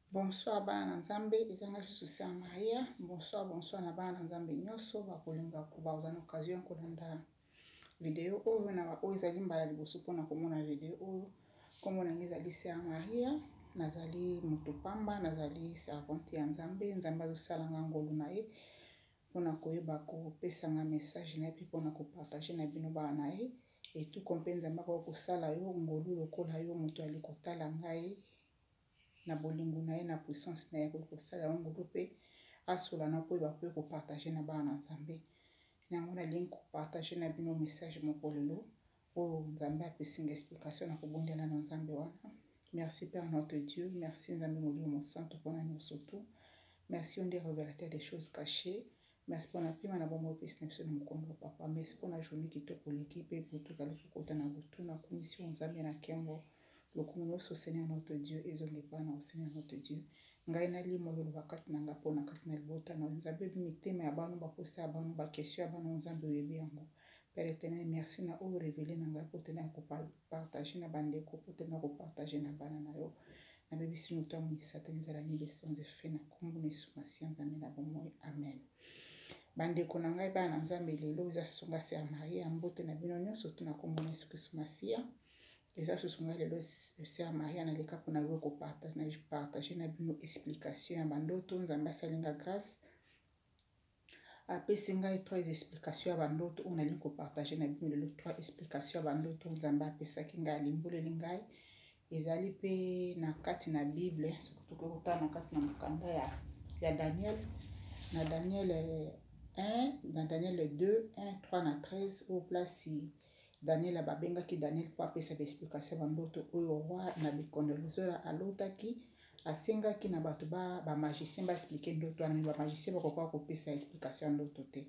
Bonsoir bana na Nzambe, eza nga susu Sœur Maria. Bonsoir, bonsoir na bana na Nzambe nyonso bakolinga bakozala na occasion ya kolanda video oyo na baoyo ezali mbala liboso mpona komona video oyo. Nkombo na ngai ezali Sœur Maria, nazali moto pamba, nazali servante ya Nzambe. Nzambe azosala nga ngolu na ye mpona koyeba kopesa nga message na ye mpe mpona kopartage na bino bana na ye. Etuko mpe Nzambe akoki kosala yo ngolu lokola yo moto ali kotala ngai na bolingo na ye na puissance na ye akoki kosala yango ngolu mpe asola na mpo oyeba mpe kopartage na bana na Nzambe. Na yango nalingi kopartage na bino message moko lelo oyo Nzambe apesi nga explication na kobondela na Nzambe wana. Merci Père notre Dieu, merci Nzambe Molimo Mosantu mpona nyonso tu. Merci yo nde révélateur des choses cachées. Merci mpona pema na bomoi opesi na biso na mokongo papa. Merci mpona journée kitoko oleki mpe butu ozali kokota na butu. Nakumisi yo Nzambe na nkembo. Lokumu nyonso Seigneur notre Dieu ezonga epai na yo Seigneur notre Dieu. Ngai nalimo yo oloba kati na ngai mpona kati na libota na yo Nzambe oyebi mitema ya bano baposa ya bano bakestion ya bano Nzambe oyebi yango. Père éternel merci na oyo révélé na ngai mpo te na kopartage na bandeko mpo te na kopartage na bana na yo. Nabebisi moto ya mokili Satana ezala nini sans effet na nkombo na Yesu Masiya Nzambe na bomoi amen. Bandeko na ngai bana na Nzambe lelo eza susu nga Sœur Marie ya mbote na bino nyonso to na nkombo na Yesu Kristo Masiya. Eza susu ngai lelo Sœur Marie naleka mpona yo kopartage na bino explication ya bandoto. Nzambe asali nga grâce apesi ngai trois explication ya bandoto oyo nalingi kopartage na bino lelo. Trois explication ya bandoto Nzambe apesaki ngai, alimboleli ngai, ezali mpe na kati na Bible. Soki tokoki kotala na kati na mokanda ya Daniel, na Daniel 1, na Daniel 2 1 3 na 13, oyo place Daniel babengaki Daniel mpo apesa baexplication ya bandoto oyo roi Nabucodonosor alotaki. Asengaki na bato ba bamagicien baexplike ndoto wana, me bamagicien bakoka kopesa explication ya ndoto te.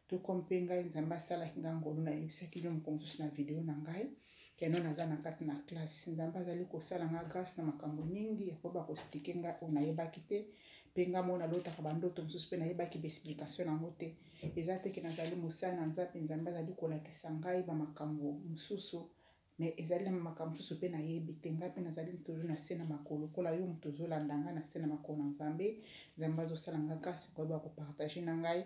Toko mpe ngai Nzambe asalaki ngai ngolu, nayebisaki bino mokolo mosusu na video na ngai keno naza na kati na classe. Nzambe azali kosala ngai grâce na makambo mingi ya koyeba koexplike ngai oyo nayebaki te, mpe ngai moko nalotaka bandoto mosusu mpe nayebaki baexplication yango te. Eza te ke nazali mosali na Nzambe, Nzambe azali kolakisa ngai bamakambo mosusu, me ezali na makambo mosusu mpe nayebi te. Ngai mpe nazali toujours na se na makolo lokola yo moto ozolanda ngai na se na makolo na Nzambe. Nzambe azosala ngai grâce koyeba kopartage na ngai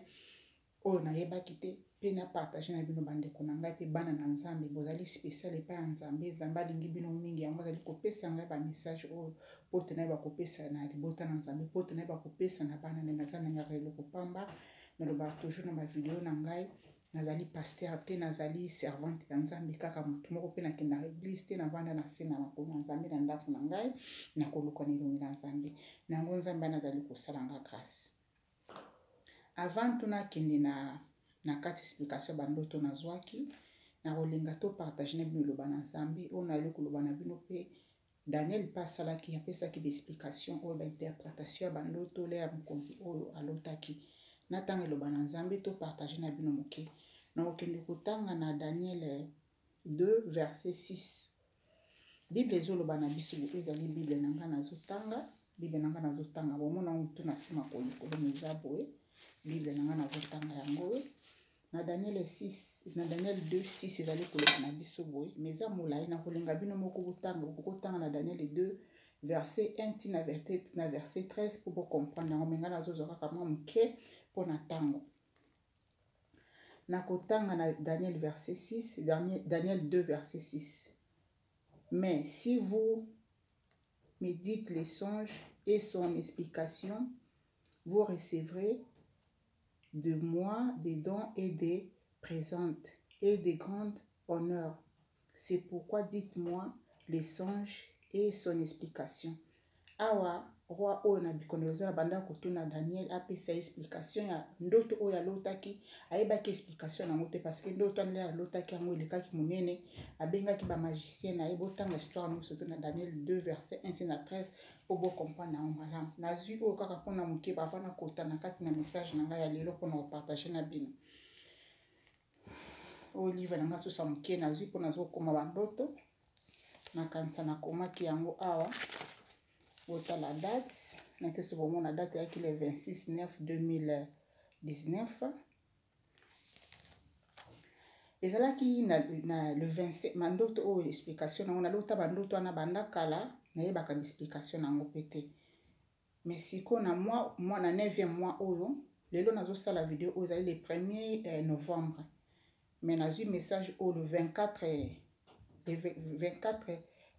oyo nayebaki te, mpe na partage na bino bandeko na ngai mpe bana na Nzambe. Bozali spécial epai ya Nzambe. Nzambe alingi bino mingi, yango azali kopesa ngai bamessage oyo mpo te nayeba kopesa na libota na Nzambe, mpo te nayeba kopesa na bana nde naza nangaka eloko pamba. Nalobaka toujours na bavideo na ngai, nazali pasteur te, nazali servante ya Nzambe, kaka motu moko mpe nakendaka eglise te, navanda na se na makolo na Nzambe na ndako na ngai, nakoluka na elongi na Nzambe. Na yango Nzambe wana azali kosala nga grâce. Avant tout nakende na kati explication ya bandoto nazwaki, nakolinga to partage na bino eloba na Nzambe oyo nayali koloba na bino. Mpe Daniel mpe asalaki, apesaki baexplication oyo bainterpretation ya bandoto le ya mokonzi oyo alotaki. Natanga eloba na Nzambe to partage na bino moke. Nakokende kotanga na Daniel 2 verset 6. Bible ezoloba na biso, ezali Bible na ngai nazotanga, Bible na ngai nazotanga, bomona motu na nsima kolikolo eza boye, Bible na ngai nazotanga yango oyo na Daniel 6, na Daniel 2 6 ezali koloba na biso boye, mais eza molai, na kolinga bino moko botanga, bokotanga na Daniel 2 verset 1 ti na verset 13 mpo bocomprendre yango, me ngai nazozwa kaka mwa moke mpo na ntango. Nakotanga na Daniel verset 6, Daniel 2 verset 6. Mais si vous me dites les songes et son explication, vous recevrez de moi des dons et des présentes et des grandes honneurs. C'est pourquoi dites-moi les songes et son explication. Awa roi oyo na Nabucodonosor abanda kotuna Daniel apesa explication ya ndoto oyo alotaki. Ayebaki explication yango te, parce que ndoto wana alotaki yango elekaki monene. Abengaki bamagicien na ye. Botanga histoire nyonso to na Daniel 2 verset 1 na 13 mpo bocomprendre yango malamu. Nazwi oyo kaka mpona moke bava nakota na kati na message na ngai ya lelo mpona kopartage na bino. Oyo livre na ngai susu ya moke nazwi mpo nazokoma bandoto, nakanisa nakomaki yango awa. Botala date nake so bomona date eyaki le 26 9 2019. Ezalaki na le 27 mandoto oyo explication nango nalota bandoto wana banda kala, nayebaka explication nango mpe te. Mais sikoyo na mois, mois na 9e mois oyo lelo nazosala video oyo ezali le 1er novembre, mais nazwi message oyo le 24, le 24,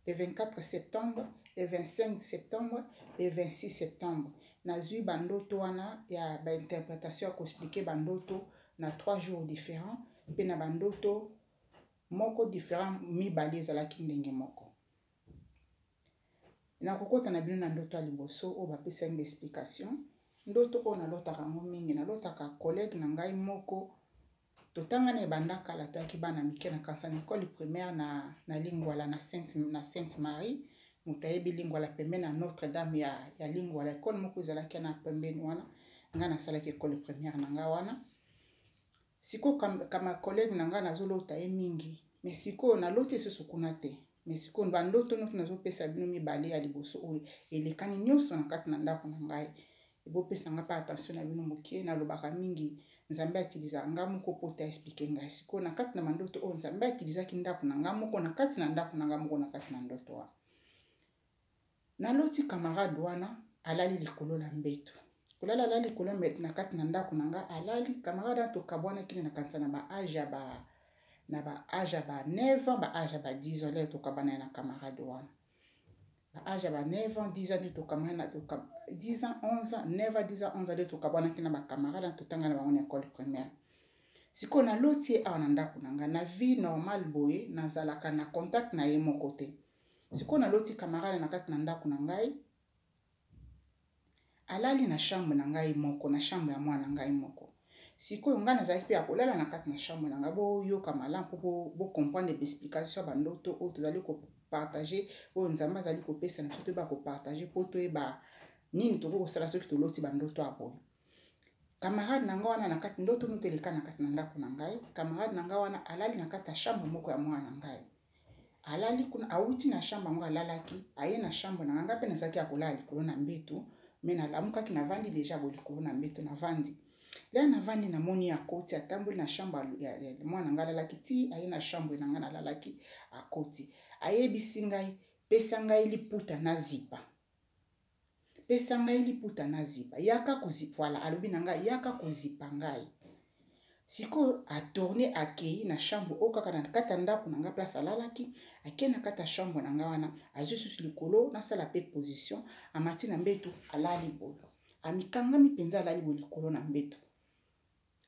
le 24 septembre, le 25 septembre, le 26 septembre. Nazwi bandoto wana ya bainterprétation ya koexpliquer bandoto na 3 jours différents, mpe na bandoto moko différent, mibale ezalaki ndenge moko. Nakokɔta na bino na ndoto ya liboso oyo bapesaki baexplication. Ndoto oyo nalotaka yango mingi, nalotaka collègue na ngai moko totangana ebanda kala, toyaki bana mike na kanisa na école primaire na Lingwala, na Sainte Marie. Moto ayebi Lingwala, pembeni na Notre Dame ya Lingwala, école moko ezalaki na pembeni wana. Ngai nasalaki école primaire na ngai wana. Sikoyo kama collègue na ngai nazolota ye mingi, mais sikoyo naloti lisusu kuna te. Mais sikoyo bandoto nyonso nazopesa bino mibale ya liboso oyo elekani nyonso na kati na ndako na ngai. Ebopesa nga mpe attention na bino moke. Nalobaka mingi, Nzambe autilisaka nga moko mpo te aexpliquer ngai. Sikoyo na kati na bandoto oyo, Nzambe autilisaki ndako na nga moko, na kati na ndako na nga moko. Na kati na ndoto wana, naloti camarade wana alali likolo na mbeto. Kolala, alali likolo ya mbeto na kati na ndako na nga. Alali, camarade wana tokabwanaki na kanisa na ba âge ya ba 9 ans, ba âge ya ba 10 ans. Lelo tokabwana ye na camarade wana, ba âge ya ba 9 ans, 10 ans nde tokabwana, 10 ans, 11 ans, 9 ans, 10 ans, 11 ans nde tokabwanaki na bacamarade wana totanga na bango na école primaire. Sikoyo naloti ye awa na ndako na ngai. Na vie normale boye, nazalaka na contact na ye moko te. Sikoyo naloti camarade na kati na ndako na ngai, alali na chambre na ngai moko, na chambre ya mwana ngai moko. Sikoyo ngai nazalaki mpe ya kolala na kati na chambre na ngai. Boyoka malamu mpo bocomprendre baexplication ya bandoto oyo tozali kopartager, oyo Nzambe azali kopesa na biso toyeba kopartager, mpo toyeba nini tokoki kosala soki toloti bandoto ya boye. Camarade na ngai wana na kati ndoto noto eleka na kati na ndako na ngai, camarade na ngai wana alali na kati ya chambre moko ya mwana na ngai. Alali kuna, awuti na chambre yango alalaki, aye na chambre na ngai. Ngai mpe nazalaki ya kolala likolo na mbeto, mais nalamukaki, navandi déjà boye likolo na mbeto. Navandi lea, navandi, namoni akoti, atamboli na chambre ya mwana ngai alalaki ti aye na chambre na ngai nalalaki. Akoti, ayebisi ngai: "Pesa ngai liputa nazipa, pesa ngai liputa nazipa, yaka kozipa." Voilà, alobi na ngai: "Yaka kozipa ngai." Sikoyo atourner, akei na chambre oyo kaka na kati ya ndako na ngai, place alalaki. Akei na kati ya chambre na ngai wana, azwi susu likolo, nasala mpe position, amati na mbeto, alali boye, amikangami mpenza, alali boye likolo na mbeto.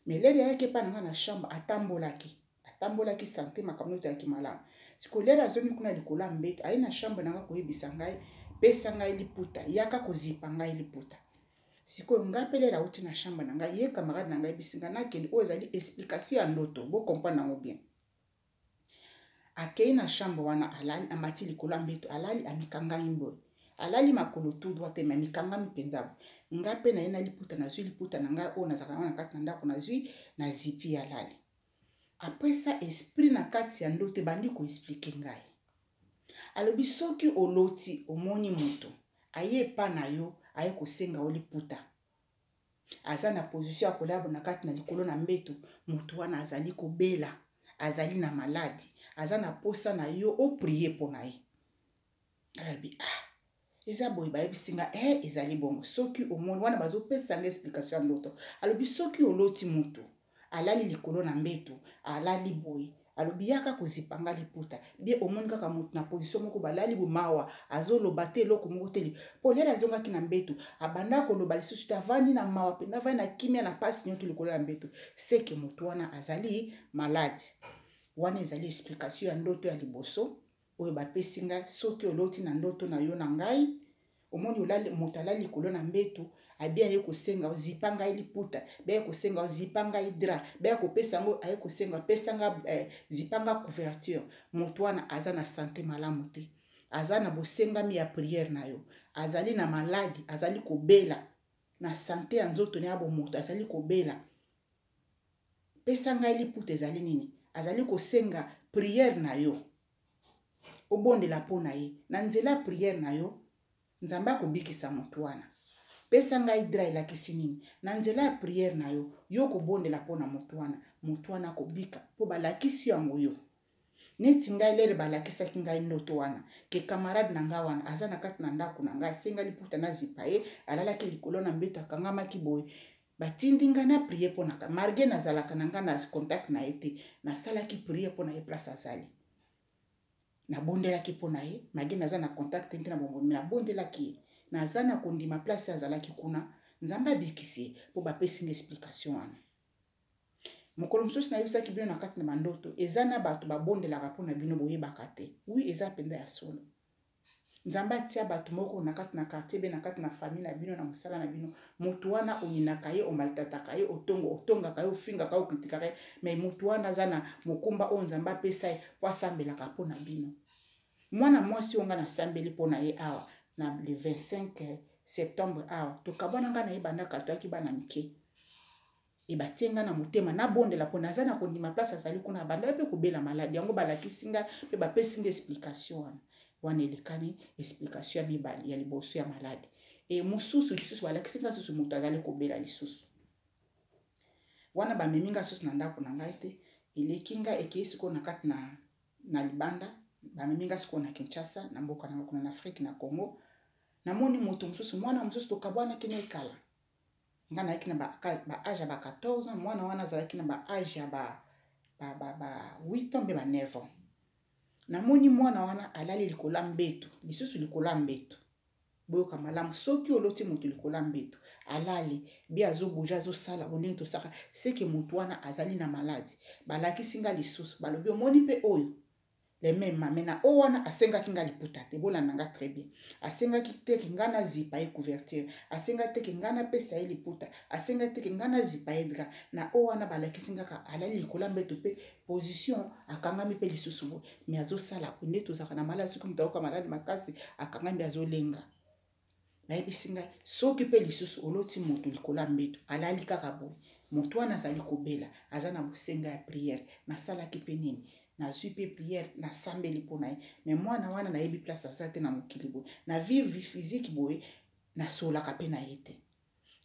Mais l'heure ayaki epai na ngai na chambre, atambolaki, atambolaki, santé makambo nyonso ayaki malamu. Sikoyo l'heure azongi kuna likolo ya mbeto, aye na chambre na ngai koyebisa ngai: "Pesa ngai liputa, yaka kozipa ngai liputa." Sikoyo ngai mpe l'heure auti na chambre na ngai, ye camarade na ngai yebisi ngai nakende. Oyo ezali explication ya ndoto, bocomprendre yango bien. Akei na chambre wana, alali, amati likolo ya mbeto, alali, amikangami boye, alali makolo tout droit te, mais amikangami mpenza boye. Ngai mpe naye na liputa, nazwi liputa na ngai oyo nazalaka nango na kati na ndako, nazwi, nazipi, alali. Après ça, esprit na kati ya ndoto ebandi koexpliquer ngai. Alobi: "Soki oloti omoni moto aye epa na yo, aye kosenga yo liputa, aza na position ya kolala na kati na likolo na mbeto, moto wana azali kobela, azali na maladie, aza na posa na yo oprier mpo na ye." Alobi: "Ah, eza boye." Bayebisi nga ezali bongo. Soki omoni wana, bazopesa nga explication ya ndoto. Alobi: "Soki oloti moto alali likolo na mbeto, alali boye, alobi: 'Yaka kozipa nga liputa,' bien omoni kaka moto na position moko balali boye, mawa, azoloba te eloko moko te, mpo l'heure azongaki na mbeto, abanda koloba lisusu te, avandi na mawa mpenza, avandi na kimia na pasi nyonso likolo ya mbeto, seke moto wana azali malade." Wana ezali explication ya ndoto ya liboso oyo bapesi ngai. Soki oloti na ndoto na yo na ngai, omoni olali, moto alali likolo na mbeto, abi aye kosenga: "Ozipa ngai liputa," be aye kosenga: "Ozipa ngai drap," be aye kopesa yango, aye kosenga: "Pesa nga, zipa nga couverture," moto wana aza na santé malamu te, aza na bosengami ya prière na yo, azali na maladie, azali kobela na santé ya nzoto na ya bomoto, azali kobela. "Pesa ngai liputa" ezali nini? Azali kosenga prière na yo, obondela mpo na ye. Na nzela ya prière na yo, Nzambe akobikisa moto wana. "Pesa ngai drap" elakisi nini? Na nzela ya prière na yo, yo kobondela mpo na moto wana, moto wana akobika, mpo balakisi yango yo. Neti ngai lere balakisaki ngai ndoto wana ke camarade na ngai wana aza na kati na ndako na ngai, asenga liputa nazipa ye, alalaki likolo na mbeto, akangamaki boye. Batindi ngai na prie mpo na malgré nazalaka na ngai na contact na ye te, nasalaki prie mpo na ye place azali, nabondelaki mpo na ye malgré naza na contact te na bomoi, nabondelaki ye, naza na kondima place azalaki kuna Nzambe abikisi ye, mpo bapesi nga explication wana. Mokolo mosusu nayebisaki bino na kati na bandoto, eza na bato babondelaka mpo na bino, boyebaka te. Oui, eza mpenza ya solo. Nzambe atia bato moko na kati na quartier be na kati na famille na bino, na mosala na bino. Motu wana oyinaka ye, omaltataka ye, otongo otongaka ye, ofingaka ye, okritikaka ye, mais motu wana aza na mokumba oyo Nzambe apesa ye mpo asambelaka mpo na bino. Mwana mwasi oyo nga nasambeli mpo na ye awa na le 25 septembre awa, tokabwana nga na ye banda katoyaki bana mike. E batie nga na motema nabondela mpo naza na kondima place azali kuna, abandaki mpe kobela maladi yango, balakisi nga mpe bapesi nga explication wana. Wana elekani explication ya mibale ya liboso ya maladi. E mosusu lisusu balakisi nga lisusu moto azali kobela lisusu wana, bamemi nga lisusu na ndako na ngai te, eleki nga ekei sikoyo na kati na libanda, bamemi nga sikoyo na Kinshasa, na mboka na nga kuna na Afrique, na Congo. Namoni moto mosusu, mwana mosusu tokabwanaki na ekala. Nga nayaki na ba âge ya ba 14 ans, mwana wana azalaki na ba âge ya ba 8 ans mpe ba 9 ans. Namoni mwana wana alali likolo ya mbeto, lisusu likolo ya mbeto. Boyoka malamu, soki oloti moto likolo ya mbeto alali bi azobouger, azosala bo ndenge tosaka, seke moto wana azali na maladi. Balakisi nga lisusu, balobi omoni mpe oyo le même mame na oyo wana asengaki nga liputa te. Bolanda nga très bien, asengaki te ke nga nazipa ye couverture, asengaki te ke nga napesa ye liputa, asengaki te ke nga nazipa ye drap. Na oyo wana balakisi ngaka alali likolo ya mbeto mpe position akangami mpe lisusu boye, mais azosala nde tozalaka na maladi. Soki moto ayoka maladi makasi, akangami, azolenga. Nayebisi ngai, soki mpe lisusu oloti moto likolo ya mbeto alali kaka boye, moto wana azali kobela, aza na bosenga ya prière. Nasalaki mpe nini? Nazwi mpe prière, nasambeli mpo na ye. Mais mwana wana nayebi place aza te na mokili boye, na vie physique boye, nasolaka mpe na ye te.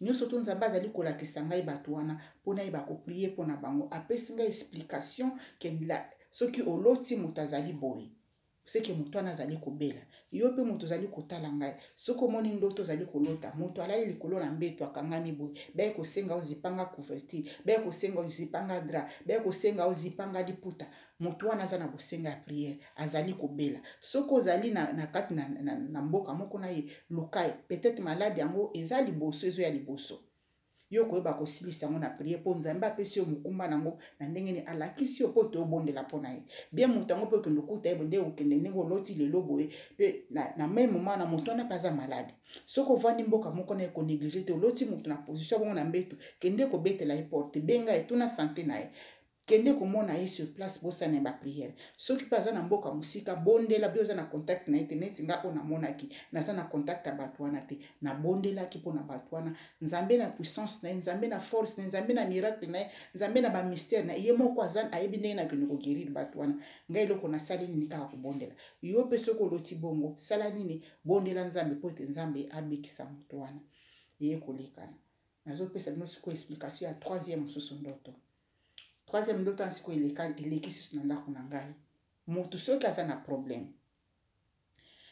Nyonso to Nzambe azali kolakisa ngai bato wana mpo nayeba koprier mpo na bango. Apesi ngai explication ke soki oloti moto azali boye, seke moto wana azali kobela. Yo mpe moto ozali kotala ngai, soki omoni ndoto ozali kolota moto alali likolo na mbeto, akangami boye, baye kosenga ozipanga couverture, baye kosenga ozipanga drap, baye kosenga ozipanga liputa, moto wana aza na bosenga ya prière, azali kobela. Soki ozali na kati na mboka moko na ye, luka ye. Peut-être maladi yango eza liboso, ezoya liboso, yo koyeba kosilisa yango na prière, mpo Nzambe apesi yo mokumba nango na ndenge nini alakisi yo mpo toobondela mpo na ye bien. Moto yango mpe okende okuta ye nde okende ndenge oloti lelo boye mpe na même moment na moto wana mpe aza malade. Soki ovandi mboka moko na ye, konégliger te. Oloti moto na position bongo na mbeto, kende kobetela ye porte, benga ye, tuna santé na ye, kende komona ye sur place, bosana ya baprière. Soki mpe aza na mboka mosika, bondela. Bi oza na contact na ye te, neti nga oyo namonaki, naza na contact ya bato wana te, nabondelaki mpo na bato wana. Nzambe na puissance na ye, Nzambe na force na ye, Nzambe na miracle na ye, Nzambe na bamystère na ye, ye moko aza ayebi ndenge nakende koguérir bato wana. Ngai eloko nasali nini? Kaka kobondela. Yo mpe soki oloti bongo, sala nini? Bondela Nzambe mpo ete Nzambe abikisa moto wana. Eye kolekana, nazopesa bino sikoyo explication ya troisième mosusu ndoto. Troisième ndoto wana sikoyo eleki susu na ndako na ngai. Motu soki aza na problème,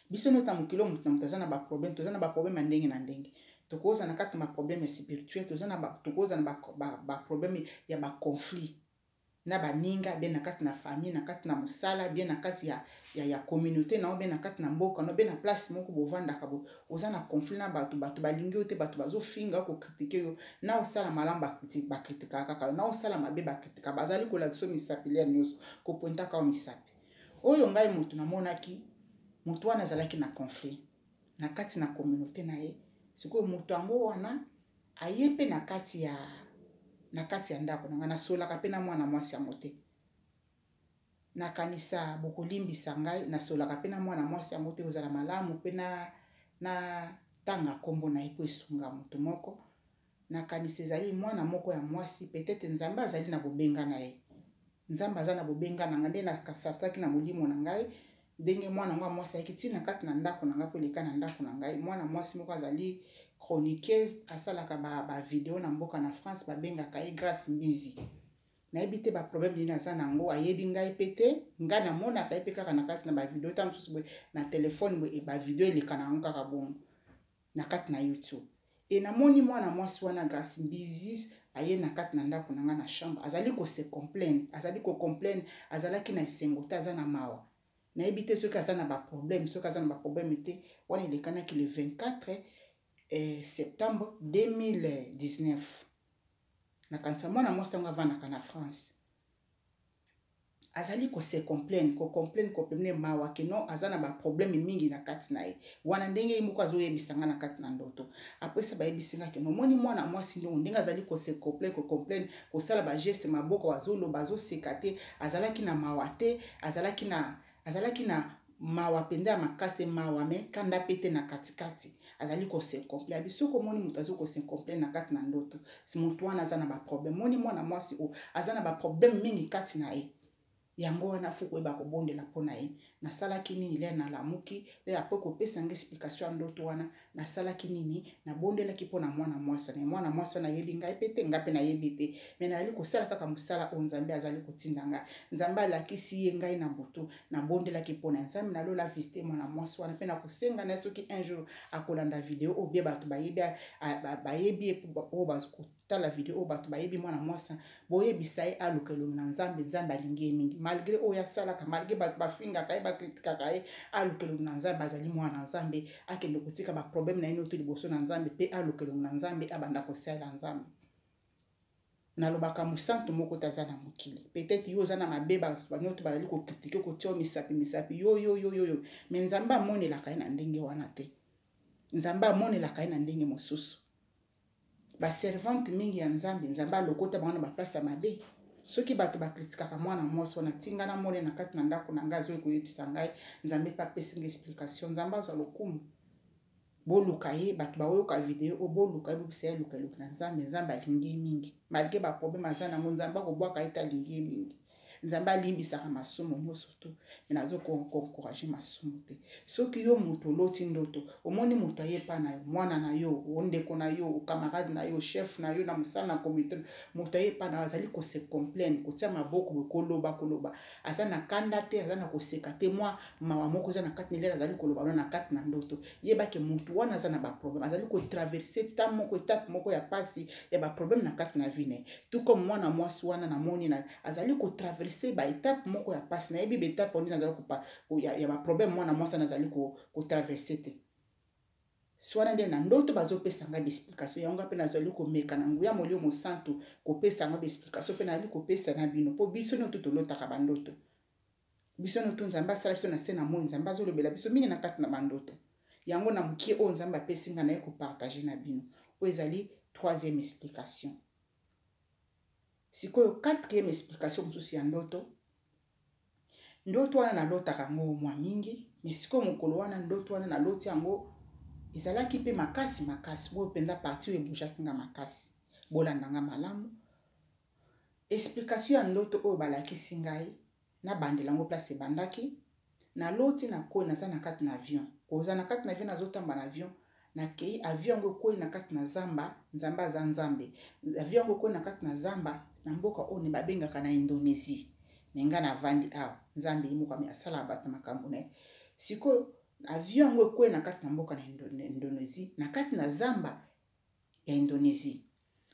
biso nyonso na mokili oyo, motu na moto aza na baproblème. Toza na baproblème ya ndenge na ndenge. Tokozala na kati na baproblème ya spirituel, tokozala na baproblème ya baconflit na baninga, bien na kati na famille, na kati na mosala, bien na kati ya communauté na yo, bien na kati na mboka no, bien na place moko bovandaka boye, oza na conflit na bato, bato balingi yo te, bato bazofinga yo, kocritiquer yo. Na osala malamu, bakritikaka kaka yo, na osala mabe, bakritikaka. Bazali kolakisa yo misapi lia nyonso, kopointaka yo misapi. Oyo ngai moto namonaki, moto wana azalaki na conflit na kati na communauté na ye. Sikoyo moto yango wana aye mpe na kati ya ndako na ngai. Nasolaka mpe na mwana mwasi yango te, nakanisa bokolimbisa ngai, nasolaka mpe na mwana mwasi yango te. Kozala malamu mpe na tanga nkombo na ye mpo esunga moto moko. Nakanisa ezali mwana moko ya mwasi, peut-être Nzambe azali na bobenga na ye, Nzambe aza na bobenga na ngai. Nde nakasataki na molimo na ngai ndenge mwana yango ya mwasi ayaki ntina kati na ndako na ngai mpo eleka na ndako na ngai. Mwana mwasi moko azali chroniqueuse, asalaka bavideo ba na mboka na France, babengaka ye Grace Mbizi. Nayebi te baproblème nini aza na yango, ayebi ngai mpe te. Ngai namonaka ye mpe kaka na kati na bavideo, ta mosusu boye na telefone boye, bavideo eleka na yango kaka bongo na kati na YouTube. E namoni mwana mwasi wana Grâce Mbizi aye na kati na ndako na ngai na chambre, azali kose complain, azali kocomplain, azalaki na esengo te, aza na mawa. Nayebi te soki aza na baproblème, soki aza na baproblème te. Wana elekanaki le 24 septembre 2019. Nakanisa mwana mwasi yango avandaka na France. Azali kose complain, kocomplain, kocomplain, mawa keno aza na baproblème mingi na kati na ye wana. Ndenge ye moko azoyebisa nga na kati na ndoto, après ça bayebisi nga keno omoni mwana mwasi ndongo ndenge azali kose complain, kocomplain, kosala bageste maboko, azoloba, azoseka te, azalaki na mawa te, azalaki na mawa mpenza ya makasi, mawa me kanda pe te na katikati. Azali kose complain. Abi soki omoni moto aza kose complain na kati na ndoto, moto wana aza na baproblème. Moni mwana mwasi oyo aza na baproblème mingi kati na ye, yango wana faut koyeba kobondela mpo na ye. Nasalaki nini? Le nalamuki, le après kopesa nga explication ya ndoto wana, nasalaki nini? Nabondelaki mpo na mwana mwasi wana. Mwana mwasi wana ayebi ngai mpe te, ngai mpe nayebi te, me nazali kosala kaka mosala oyo Nzambe azali kotinda ngai. Nzambe alakisi ye ngai na butu, nabondelaki mpo na Nzambe nalola visite mwana mwasi wana. Mpe nakosenga na ye, soki un jour akolanda video oyo, bie bato bayebi, bayebi ye, oyo tala video oyo, bato bayebi mwana mwasi, boyebisa ye aluka elongi na Nzambe. Nzambe alingi ye mingi, malgré oyo asalaka, malgré bato bafingaka ye, bakritikaka ye. Aluka elongi na Nzambe, azali mwana na Nzambe. Akende kotika baproblème na ye noto liboso na Nzambe, mpe aluka elongi na Nzambe, abanda kosalela Nzambe. Nalobaka, mosantu moko te aza na mokili. Peut-être yo oza na mabe, banyoto bazali kocritiquer, kotia misapi misapi, yo yo yo yo yo, mais Nzambe amonelaka ye na ndenge wana te. Nzambe amonelaka ye na ndenge mosusu. Baservante mingi ya Nzambe, Nzambe alokota bango na baplace ya mabe. Soki bato bakritikaka mwana mwasi wana, tinga namoni na kati na ndako na ngai, azoyi koyebisa ngai, Nzambe mpe apesi ngai explication. Nzambe azwa lokumu. Boluka ye, bato baoyoka video oyo, boluka ye, bobisa ye aluka eluki na Nzambe. Nzambe alingi ye mingi, malgré baproblème aza nango. Nzambe akobwaka ye te, alingi ye mingi. Nzambe alimbisaka masumu nyonso tu, me nazokoencourager masumu te. Soki yo moto oloti ndoto, omoni moto ayepa na yo, mwana na yo, ondeko na yo, camarade na yo, chef na yo na mosala, na communauté, moto ayepa na yo azali kose complain, kotia maboko, koloba koloba, aza na kanda te, aza na koseka te, mwa mawa moko eza na kati na elele, azali koloba wana na kati na ndoto, yebake motu wana aza na baproblème, azali kotraverser ta moko, étape moko ya pasi, ya baproblème na kati na vie na ye. Tout comme mwana mwasi wana namoni na azali kotraverser baétape moko ya pasi. Nayebi baétape nini azali ya baproblème mwana mwasi wana azali kotraverser te. Si wana nde na ndoto bazopesa ngai baexplication yango, mpe nazali komeka na nguya Molimo Mosantu kopesa yango baexplication, mpe nazali kopesa na bino, mpo biso nyonso tolotaka bandoto. Biso nyonso Nzambe asala biso na se na moi, Nzambe azolobela biso mingi na kati na bandoto. Yango na mokie oyo Nzambe apesi ngai, naye kopartager na bino. Oyo ezali troisième explication. Sikoyo quatrième explication mosusu ya ndoto. Ndoto wana nalotaka yango mwa mingi, mais sikoyo mokolo wana, ndoto wana naloti yango ezalaki mpe makasi makasi boyo mpenza, partie oyo ebougeaki nga makasi. Bolanda nga malamu, explication ya ndoto oyo balakisi ngai, nabandela yango place ebandaki. Naloti nakwei, naza na kati na avion, koza na kati na avion, nazotamba na avion, nakei, avion yango ekwei na kati na zamba. Nzambe aza Nzambe. Avion yango ekwei na kati na zamba na mboka oyo babengaka na Indonésie, me ngai navandi awa. Nzambe ye moko asalaka bato na makambo na ye. Sikoyo avion yango ekwei na kati na mboka na Indonésie, na kati na zamba ya Indonésie.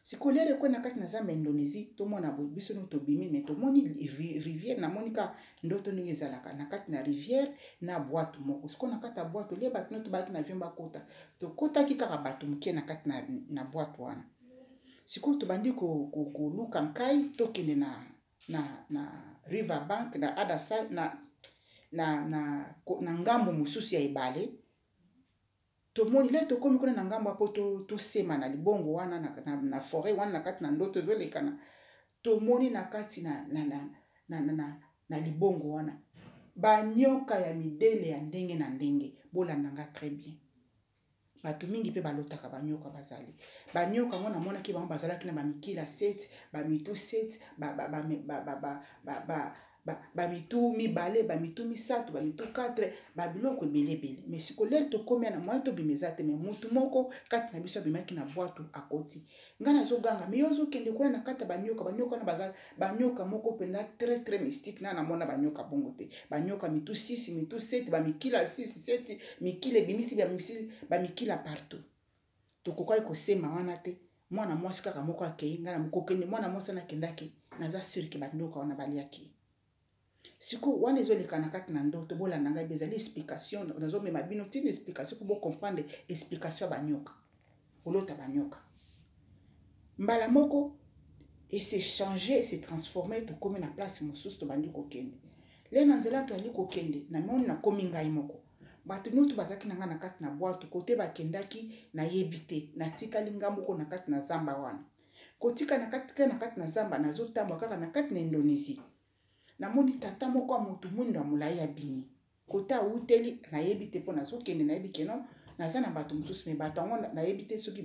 Sikoyo lere ekwei na kati na zamba ya Indonésie, tomona boye, biso no tobimi, me tomoni rivière. Namoni ka ndoto ndenge ezalaka na kati na rivière na bwato moko. Sikoyo na kati ya bwato lie, bato no tobayaki na avion bakota, tokotaki kaka bato moke na kati na bwato wana. Sikoyo tobandi koluka nkai tokende na river bank, na other side, na ngambo mosusu ya ebale. Tomoni le tokomi kuna na ngambo mpo tosema na libongo wana na forêt wana, na kati na ndoto ezolekana, tomoni na kati na libongo wana banyoka ya midele ya ndenge na ndenge. Bolanda nga très bien. Bato mingi mpe balotaka banyoka. Bazali banyoka yango, namonaki bango bazalaki na bamikila 7, bamitu 7. Bamitu mibale, bamitu misato, bamitu 4, babiloko ebele ebele. Mais siko lere tokomi na moyen tobima eza te. Mais mutu moko kati na biso abimaki na bwatu, akoti. Ngai nazoganga: "Mais yo ozokende kuna na kati ya banyoka." Banyoka wana baza banyoka moko mpenza très très mystique. Na namona banyoka bongo te. Banyoka mitu 6, mitu 7, bamikila 6, 7 mikila ebimisi, bamisi bamikila partout. Tokokaki kosema wana te. Mwana mwasi kaka moko akei, ngai na kokende. Mwana mwasi wana akendaki, naza sûr que banyoka wana baliaki. Sikoyo wana ezoleka na kati na ndoto. Bolanda ngai, ezali explication. Nazomema bino ntina explication mpo bocomprendre explication ya banyoka. Kolota banyoka mbala moko ese change, ese transforme. Tokómi na place mosusu, tobandi kokende. Le na nzela toyali kokende, namoni nakomi ngai moko. Bato nyonso bazalaki na ngai na kati na bwato, kote bakendaki nayebi te. Natikali ngai moko na kati na zamba wana. Kotika na kati na zamba, nazotambola kaka na kati na Indonésie, namoni tata moko ya motu mwindo ya molai abimi. Kote awuteli nayebi te, mpo nazokende, nayebi que non, naza na bato mosusu, mais bato yango nayebi te soki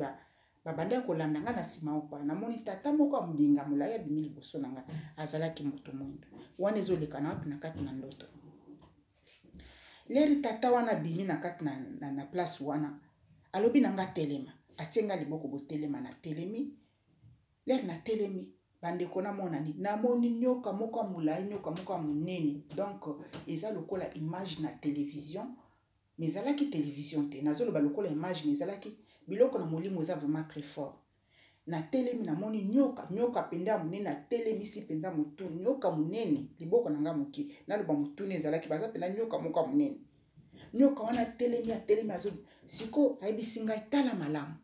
babandaki kolanda ngai na nsima opa. Namoni tata moko ya molinga molai abimi liboso na ngai, azalaki moto mwindo. Wana ezoleka na wapi? Na kati na ndoto. Leri tata wana abimi na kati na place wana, alobi na nga: "Telema." Atie nga liboko: "Botelema." Natelemi. Lere natelemi, bandeko, namonani, namoni nyoka moko ya molai, nyoka moko ya monene. Donc eza lokola image na télévision, mais ezalaki télévision te. Nazoloba lokola image, mais ezalaki biloko na molimo. Eza vraiment très fort. Natelemi, namoni nyoka, nyoka mpenza ya monene. Atelemisi mpenza motu, nyoka monene, liboko na nga moke, naloba motuna ezalaki baza mpenza nyoka moko ya monene. Nyoka wana atelemi, atelemi, azo sikoyo ayebisi ngai: "Tala malamu."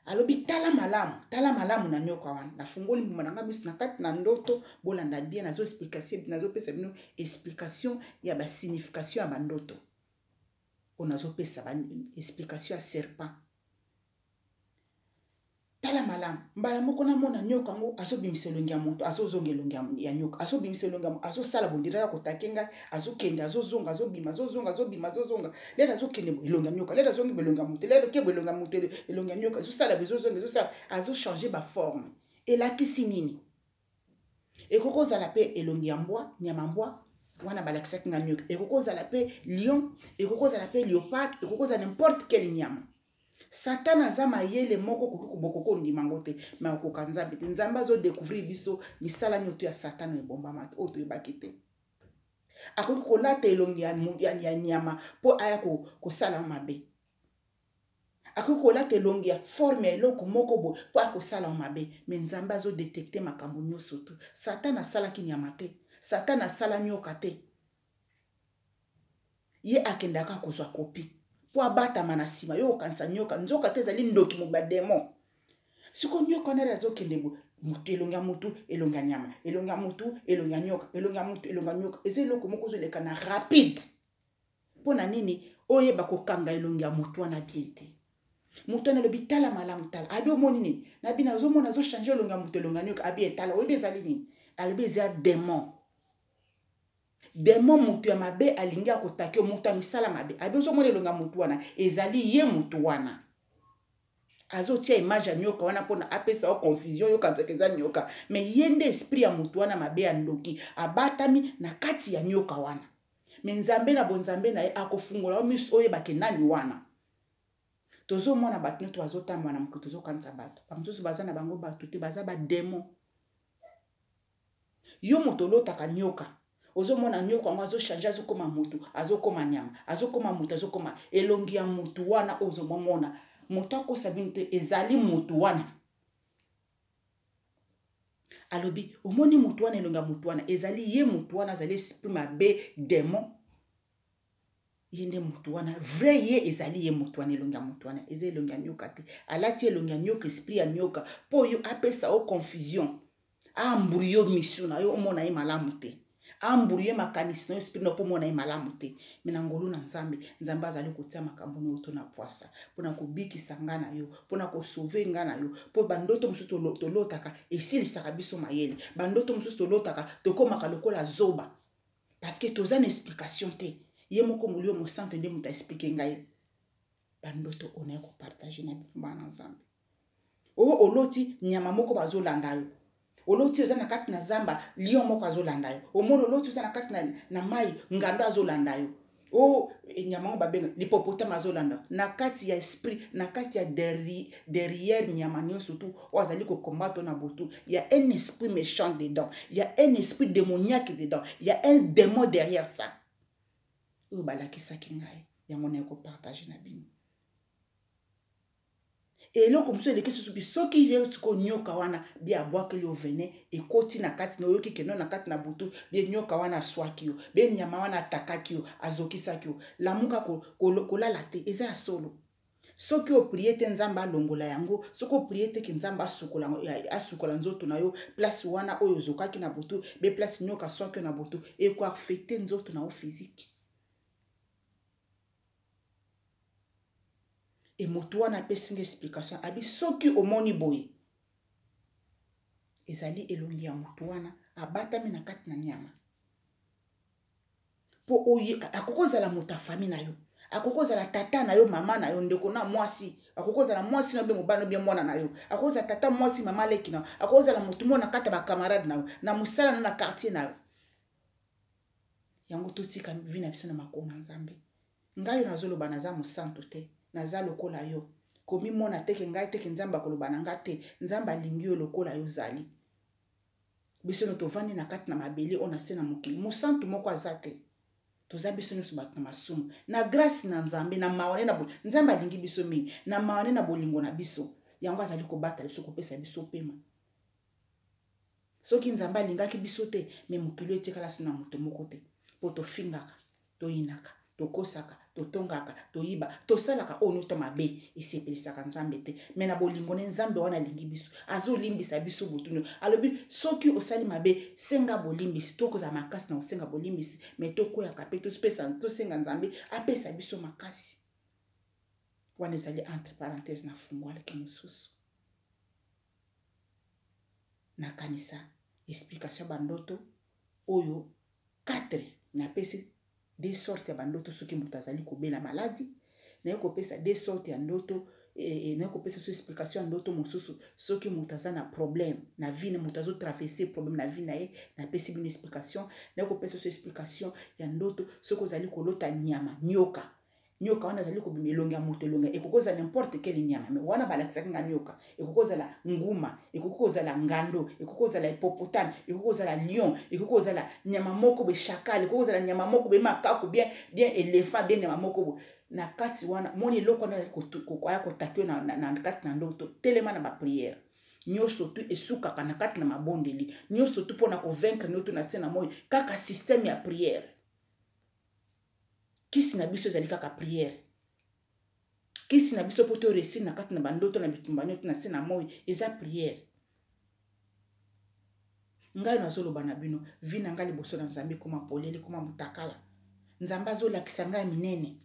Alobi: "Tala malamu, tala malamu na nyoka wana." Nafungoli mbuma na ngai miso na kati na ndoto. Bolanda bien, nazopesa bino explication ya basignification ya bandoto oyo. Nazopesa explication ya serpent. "Tala malamu." Mbala moko namona nyoka yango azobimisa elongi ya moto, azozonga elongi ya nyoka, azobimisa elongi ya moto, azosala bondira ya kotake ngai, azokende, azozonga, azobima, azozonga, azobima, azozonga. Lere azokende, elongi ya nyoka; lere azongi, elongi ya moto; lere kebo, elongi ya moto, elongi ya nyoka, ezosala, ezozonga, ezosala, azochange baforme. Elakisi nini? Ekoki kozala mpe elongi ya mbwa, nyama mbwa wana balakisaki nga nyoka. Ekoki kozala mpe lion, ekoki kozala mpe léopard, ekoki kozala n'importe quel nyama. Satan aza mayele moko, koki bokoki ondima yango te, mais okoka Nzambe te. Nzambe azodécouvrir biso misala nyonso ya Satan ebombamaki, oyo toyebaki te. Akoki kolata elongi ya nyama mpo aya kosala mabe. Akoki kolata elongi ya forme ya eloko moko boye mpo aya kosala mabe. Mais Nzambe azodétecter makambo nyonso tu. Satan asalaki nyama te, Satan asala nyoka te. Ye akendaka kozwa copie mpo abatama na nsima. Yo okanisa nyoka, nzoka te, ezali ndoki mo badémon. Sikoyo nyoka wana azokende boye, motu, elongi ya motu, elongi ya nyama, elongi ya motu, elongi ya nyoka, elongi ya motu, elongi ya nyoka. Eza eloko moko ozoleka na rapide. Mpo na nini? Oyeba kokanga elongi ya motu wana bien te. Motu wana alobi: "Tala malamu, tala." Abi: "Omoni nini?" Nabi: "Nazomona azochange elongi ya motu, elongi ya nyoka." Abi: "Etala, oyebi ezali nini?" Alobi: "Eza démon, démon, motu ya mabe alingi akotaki yo, moto ya misala mabe." Abi: "Ozomona elongi ya motu wana? Ezali ye motu wana azotia image ya nyoka wana mpona apesa yo confusion, yokanisaka eza nyoka, mais ye nde esprit ya motu wana mabe ya ndoki abatami na kati ya nyoka wana. Mais Nzambe na bonzambe na ye akofungola yo miso, oyebake nani wana." Tozomona bato nyonso bazotambola na mokili, tozokanisa bato bamosusu baza na bango bato te, baza badémon. Yo moto olotaka nyoka, ozomona nyoka yango azochange, azokóma motu, azokóma nyama, azokóma motu, azokóma elongi ya motu wana ozomomona, moto akosa bino te, ezali motu wana. Alobi: "Omoni motu wana, elongi ya motu wana, ezali ye motu wana, azali esprit mabe, démon. Ye nde motu wana vrai, ye ezali ye motu wana. Elongi ya motu wana eza elongi ya nyoka te. Alati elongi ya nyoka, esprit ya nyoka, mpo oyo apesa yo confusion, aembrouiller yo misu na yo, omona ye malamu te, aembrouiller makanisi na yo, esprit na yo, mpo omona ye malamu te. Mais na ngolu na Nzambe, Nzambe azali kotia makambo na yo to na pwasa mpona kobikisa nga na yo, mpona kosauver nga na yo. Mpo bandoto mosusu tolotaka esilisaka biso mayele. Bandoto mosusu tolotaka, tokomaka lokola zoba, parce que toza na explication te. Ye moko Molimo Mosanto nde moto aexpliquer ngai bandoto oyo naye kopartager na bino, bana Nzambe. Oyo oloti nyama moko bazolanda yo. Oloti oza na kati na zamba, lion moko azolanda yo. Omoni oloti oza na kati na mai, ngando azolanda yo. O oh, eh, nyama yango babenga l'hippopotame azolanda na kati ya esprit, na kati ya derrière nyama nyonso tu oyo azali kokombatre na butu. Ya un esprit méchant dedans, ya un esprit démoniaque dedans, ya un démon derrière ça. Oyo balakisaki ngai yango naye kopartage na bino. Eloko mosusu eleki susu bi soki ye sikoyo nyoka wana bi abwakeli yo venin ekoti na kati na oyoki kendo na kati na butu bie nyoka wana aswaki yo bie nyama wana atakaki yo azokisaki yo, lamuka kolala te. Eza ya solo. Soki oprie te Nzambe alongola yango, soki oprie te ke Nzambe asukola nzoto na yo, place wana oyo ozokaki na butu be place nyoka aswaki yo na butu ekoaffecte nzoto na yo physique. E motu wana apesi nga explication, abi soki omoni boye ezali elongi ya motu wana abatami na kati na nyama, mpo oye akoki kozala moto ya famille na yo, akoki kozala tata na yo, mama na yo, ndeko na mwasi, akoki kozala mwasi na yo be mobali na yo be mwana na yo, akoki kozala tata mwasi, mama leki na yo, akoki kozala motu moko na kati ya bacamarade na yo, na mosala na yo, na quartier na yo. Yango totika vi na biso na makolo na Nzambe. Ngai oyo nazoloba naza mosantu te, naza lokola yo. Komimona teke ngai teke Nzambe akoloba na nga te. Nzambe alingi yo lokola yo ozali. Biso no tovandi na kati na mabele oyo na se na mokili, mosantu moko aza te. Toza biso nyonso bato na masumu. Na grâce na Nzambe, na mawa ne na bolingo, Nzambe alingi biso mingi. Na mawa ne na bolingo na biso, yango azali kobatela biso, kopesa biso pema. Soki Nzambe alingaki biso te, me mokili oyo etikala so na moto moko te. Po tofingaka, toyinaka, tokosaka, totongaka, toyiba, tosalaka oyo nyonso mabe esepelisaka Nzambe te. Me na bolingo ne Nzambe wana alingi biso, azolimbisa biso butu nyonso. Alobi soki osali mabe, senga bolimbisi. Tokozala makasi na kosenga bolimbisi, me tokweyaka pe tosenga Nzambe apesa biso makasi. Wana ezali entre parenthèse na fungwalaki mosusu. Nakanisa explication ya bandoto oyo 4 napesi deux sortes ya bandoto. Soki moto azali kobela maladi, naye kopesa deux sortes ya ndoto, naye kopesa so explication ya ndoto mosusu. Soki moto aza na problème na vie, moto azotraverse problème na vie na ye, napesi bino explication. Naye kopesa so explication ya ndoto soki ozali kolota nyama nyoka. Nyoka wana azali kobima elongi ya moto, elongi ekoki kozala n'importe quelle nyama, mais wana balakisaki nga nyoka. Ekoki kozala nguma, ekoki kozala ngando, ekoki kozala hippopotame, ekoki kozala lion, ekoki kozala nyama moko boye chacal, ekoki kozala nyama moko boye makaku, bien bien éléphant, bien nyama moko boye na kati wana. Moni eloko wana aya kotaki yo na kati na ndoto, telema na bapriere nyonso tu esukaka na kati na mabondeli nyonso tu mpona kovaincre ndoto na se na moi, kaka système ya priere. Kisi na biso ezali kaka priere. Kisi na biso mpo to réussir na kati na bandoto na bitumba nyonso na se na moi eza priere. Ngai nazoloba na bino, vi na ngai liboso na Nzambe ekoma polele, ekoma motakala. Nzambe azolakisa ngai minene,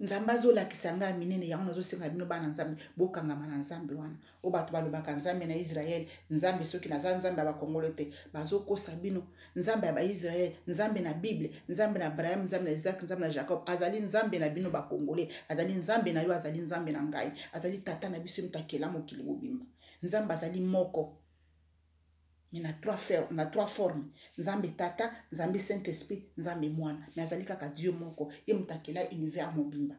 Nzambe azolakisa ngai minene. Yango nazosenga bino bana Nzambe, bokangama na Nzambe wana oyo bato balobaka Nzambe na Israele, Nzambe soki naza Nzambe ya bakongolo te, bazokosa bino. Nzambe ya Baisraele, Nzambe na Bible, Nzambe na Abraham, Nzambe na Isaac, Nzambe na Jacob, azali Nzambe na bino bakongole, azali Nzambe na yo, azali Nzambe na ngai, azali tata na biso, moto akela mokili mobimba. Nzambe azali moko, mais na trois formes: Nzambe Tata, Nzambe Saint Esprit, Nzambe Mwana. Mais azali kaka Dieu moko. Ye moto akela univers mobimba,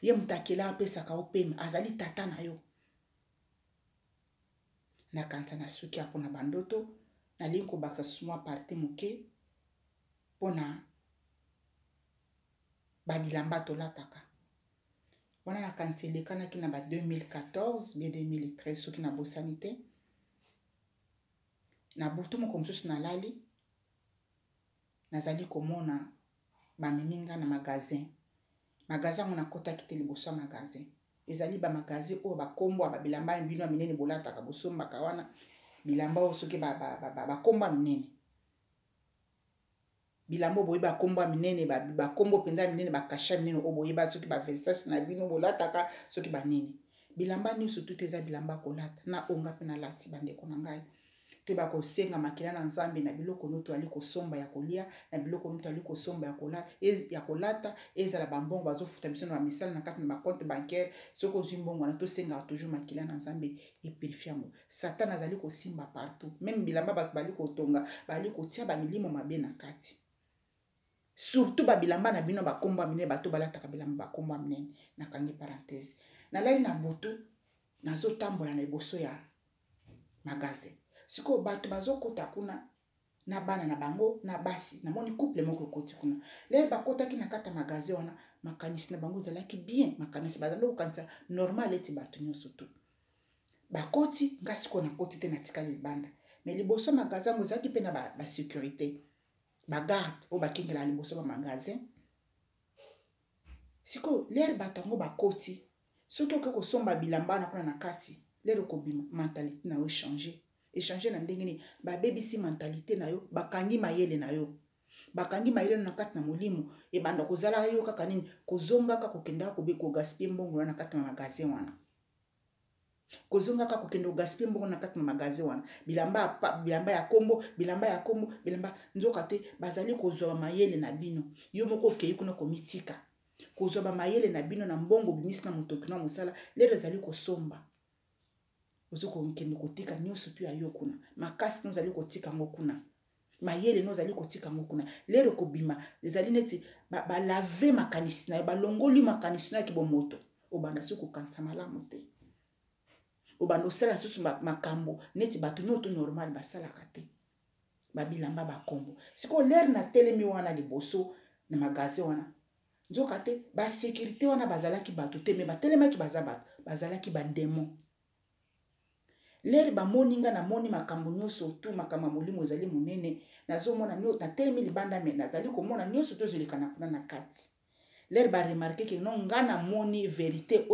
ye moto akela, apesaka yo pema, azali tata na yo. Nakanisa na suki ya mpona bandoto, nalingi kobakisa susu mwa partie moke mpona babilamba tolataka wana. Nakanisi elekanaki na ba 2014 bien 2013, soki nabosani te. Na butu moko mosusu nalali, nazali komona bamemi nga na magasin. Magasin yango nakotaki te. Liboso ya magasin ezali bamagasin oyo bakombo ya babilamba bino ya minene bolataka, bosombaka wana bilamba oyo, soki bakombo ya minene, bilamba oyo boyeba bakombo ya minene, bakombo mpenza ya minene, bakasha minene oyo boyeba, soki baVersace na bino bolataka, soki banini, bilamba nyonso tout eza bilamba kolata na onga mpe nalati. Bandeko na ngai, Toyeba kosenga makila na Nzambe na biloko no toyali kosomba ya kolia, na biloko no toyali kosomba ya kolata, ezala bambongo bazofuta biso na bamisala na kati na bacompte bancaire. Soki ozwi mbongo wana, tosengaka toujours makila na Nzambe epurifie yango. Satan azali kosimba partout, même bilamba bato bali kotonga, bali kotia bamilimo mabe na kati, surtout babilamba na bino bakombo ya minene, bato balataka bilamba bakombo ya minene. Nakangi parenthèse. Nalali na butu, nazotambola na liboso ya magasin. Sikoyo bato bazokota kuna na bana na bango na basi. Namoni couple moko ekoti kuna. Lere bakotaki na kati ya magasin wana, makanisi na bango ezalaki bien, makanisi bazali kokanisa normal eti bato nyonso to bakoti. Nga sikoyo nakoti te, natikali libanda. Mais liboso ya magasin yango ezalaki mpe na basécurité, bagarde oyo bakengelaka liboso bamagasin. Sikoyo lere bato yango bakoti, soki okoki kosomba bilamba wana kuna na kati, lere okobima, mentalité na yo echange. Echange na ndenge nini? Babebisi mentalité na yo, bakangi mayele na yo, bakangi mayele na kati na molimo. Ebanda kozala yo kaka nini? Kozongaka, kokendaka kogaspiller mbongo wana na kati na magasin wana, kozongaka, kokende kogaspiller mbongo na kati na magasin wana, bilamba, bilamba ya kombo, bilamba ya kombo, bilamba. Nzoka te, bazali kozwa bamayele na bino. Yo moko okei kuna komitika kozwa bamayele na bino na mbongo obimisi na motoki na mosala. Lelo ezali kosomba, ozo kokende kotika nyonso to ya yo kuna, makasi no ozali kotika yango kuna, mayele no ozali kotika yango kuna. Lero kobima ezali neti balave makanisi na yo, balongoli makanisi na yo ya kibomoto. Obanda soki kokanisa malamu te, obanda osala susu makambo neti bato nyonso normal basalaka te, babilamba bakombo. Sikoyo lere natelemi wana liboso na magasin wana, nzoka te basécurité wana bazalaki bato te, mais batelemaki baza bato, bazalaki badémon. Lere bamoni nga, namoni makambo nyonso tu, makambo ya molimo ezali monene. Nazomona, natelemi libanda, mais nazali komona nyonso to ezoleka na kuna na kati. Lere baremarquer que non, nga namoni vérité.